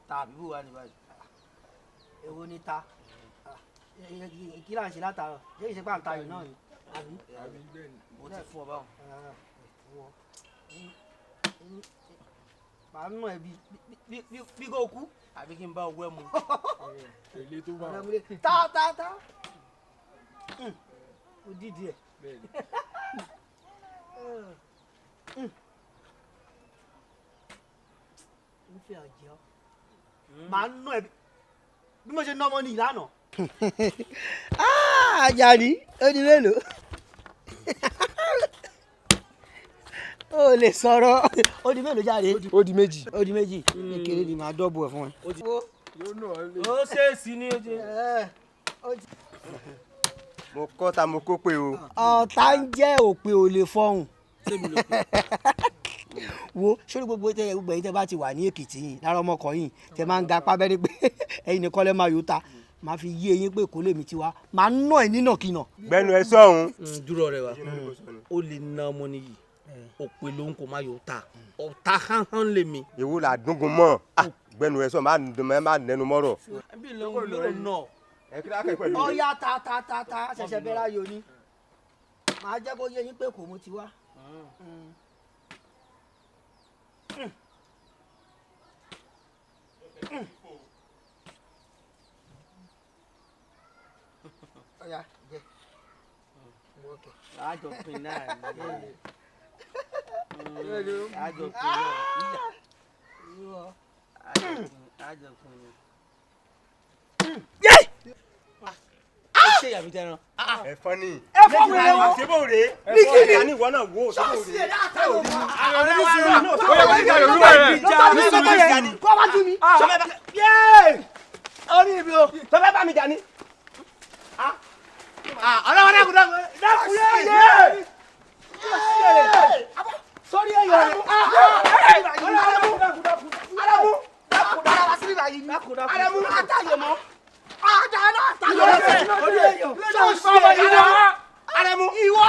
Ta àbí bò wá ní báyìí. Èwo ni ta? Kí là ń ṣe látàárọ̀? Ṣé ìṣe pàǹtà yìí náà ni? Àbí? Mo ti fún ọ báwọn. Màá nù ẹ bí kò kú. Àbí kí n bá owó ẹ mu. Èlé tó bá wọn. Ta ta ta. O dídì ẹ. N fi àjẹ́ ọ́. Màá nù ẹ bí mo ṣe ná ọmọ ní ìlànà. Àjàní, ó di mélòó? Ó lè sọ̀rọ̀. Ó di mélòó jáde? Ó di méjì. Ó di méjì. Kékeré ni màá dọ́bù ẹ̀ fún ẹ. Ó ṣèèṣì ní ojú. Mo kọ́ ta mo kó pé o. Ọ̀tá ń jẹ́ òpè ò lè fọhùn. Wo sórí gbogbo tẹ gbogbo ẹ̀yin tẹ bá ti wà ní Èkìtì yìí lára ọmọkọ yìí tẹ máa ń ga apá bẹ́ẹ̀ ni pé ẹ̀yin nìkan lẹ́ máa yóò ta, máa fi yé eyín pé kò lèmi tiwa, máa ná ẹ nínàkínà. Gbẹnu ẹ sọ̀hún. Dúró rẹ wa, ó lè na ọmọ nìyí, òpè ló ń kó má yóò ta, ọ̀tá hánhán lè mi. Èwo là dúngun mọ́? Gbẹnu ẹ sọ, má nẹnu mọ́rọ̀. Ẹbí ló ń lò náà. Ọ̀ya ta ta ta ta, ṣẹ̀ṣẹ̀ bẹ́ẹ̀ láyò ni màá jẹ́ kó yé yín pé kò mú tiwa. Ọ̀ya jẹ. Àjọ pin náà ni. Àjọ pin náà. Àjọ pin ni. Ó ṣe ìyàmí tẹran. Ẹ̀fọn ni. Ẹ̀fọn wèrè wo? Ṣé bò rè é? Ní kí ni? Ní ìwọ náà wò ó. Ṣọ́ọ̀ṣì ẹ̀ dáa ló mọ̀. Ó yẹ kó ìjà lórí rẹ̀. Kọ́ wájú mi. Orí ibi o. Tọ́fẹ́ bá mi jà ní. Ọlọ́wọ́ dákun dákun dákun yé yé. Sórí ẹ̀yọ̀ rẹ̀. Alamu. Alamu. Àtàyè mọ́. Àtàyè mọ́. Sọ́ọ̀ṣì ẹ̀ Alamu. Ìwọ.